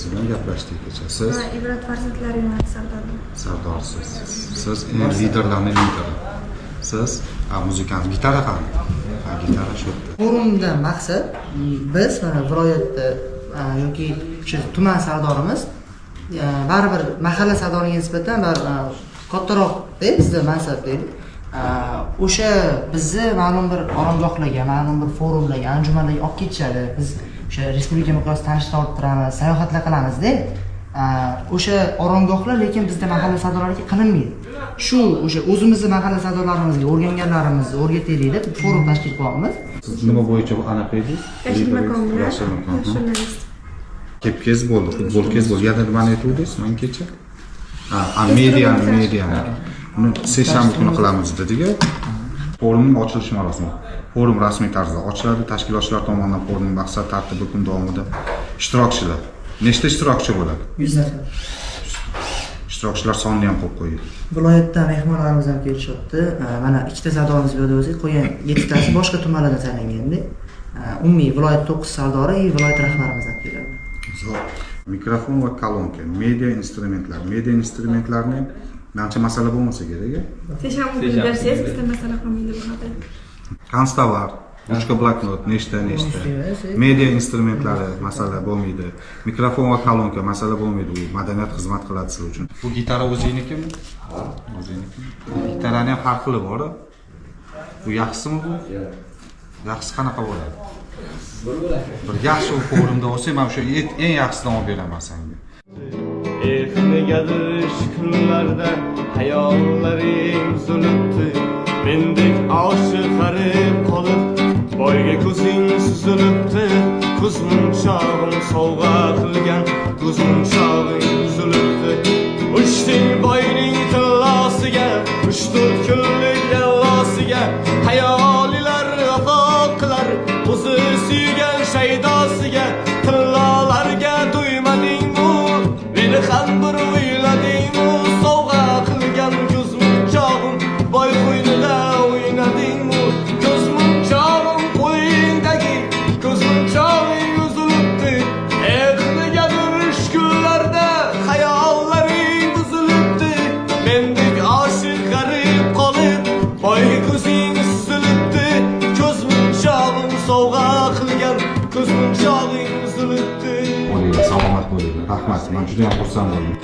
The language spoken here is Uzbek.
Siz bilan gaplashdik kecha. Siz? Man Ibrat farzandlar yo'nalishi sardori. Sardorsiz. Siz eng liderlarni lideri. Siz muzikant. Gitara qani? Ha, gitara shu yerda. Forumdan maqsad biz mana viloyatda yoki o'sha tuman sardorimiz baribir mahalla sardoriga nisbatan baribir kattaroqda bizda mansab deylik. O'sha bizni ma'lum bir oromgohlarga, ma'lum bir forumlarga, anjumanlarga olib ketishadi. Biz o'sha respublika miqyosida tanishtirib olib turamiz, sayohatlar qilamizda. O'sha oromgohlar lekin bizda mahalla sardorlariga qilinmaydi. Shu o'sha o'zimizni mahalla sardorlarimizga o'rganganlarimizni o'rgataylik deb forum tashkil qilyapmiz. Siz nima bo'yicha anaqa edingiz? Yashil makon bilan. Yashil makon. Jurnalist. Kepkangiz bo'ldi, futbolkangiz bo'ldi. Yana nimani aytuvdingiz man kecha? Ha, mediani, mediani. Uni seshanba kuni qilamiz dedik. Forumning ochilish marosimi. Forum rasmiy tarzda ochiladi. Tashkilotchilar tomonidan forumning maqsad, tartibi, kun davomida ishtirokchilar. Nechta ishtirokchi bo'ladi? 100 nafar. Ishtirokchilar sonini ham qo'yib qo'ying. Viloyatdan mehmonlarimiz ham kelishyapti. Mana ikkita sardorimiz bu yerda bo'lsa, qolgan yettitasi boshqa tumanlardan saylanganda. Umumiy viloyat to'qqiz sardori и viloyat rahbarimiz ham keladi. Zo'r. Mikrofon va kolonka, media instrumentlar. Media instrumentlarni manimcha masala bo'lmasa kerak, a? Seshanba kuni bersangiz, bizda masala qolmaydi bu haqida. Kanstovar, ruchka, bloknot, nechta, nechta. Media instrumentlari masala bo'lmaydi. Mikrofon va kolonka masala bo'lmaydi. U madaniyat xizmat qiladi sizlar uchun. Bu gitara o'zingnikimi? O'zingniki. Gitarani ham har xili bor. Bu yaxshisimi bu? Yaxshisi qanaqa bo'ladi? Bir yaxshi forumda bo'lsa, man o'sha eng yaxshisidan olib beraman senga. Eh, negadir shu kunlarda hayollaring uzilibdi. Mendek oshiq g'arib qolib, boyga ko'zing suzilibdi. Ko'z munchog'im sovg'a qilgan ko'z munchog'ing uzilibdi. Uchding boyning tillosiga, 3-4 kunlik yallosiga. Hayolilar vafo qilar o'zi suygan shaydosiga. Tillolarga to'ymadingmi, meni ham bir o'yladingmi? Sovg'a qilgan ko'z munchog'im, boy qo'ynida o'ynadingmi? Ko'z munchog'im, qo'lingdagi ko'z munchog'ing uzilibdi. Eh, negadir shu kunlarda xayollaring buzilibdi. Mendek oshiq g'arib qolib, boyga ko'zing suzilibdi. Ko'z munchog'im sovg'a qilgan ko'z munchog'ing uzilibdi. Bo'linglar, salomat bo'linglar. Rahmat. Men juda ham xursand bo'ldim.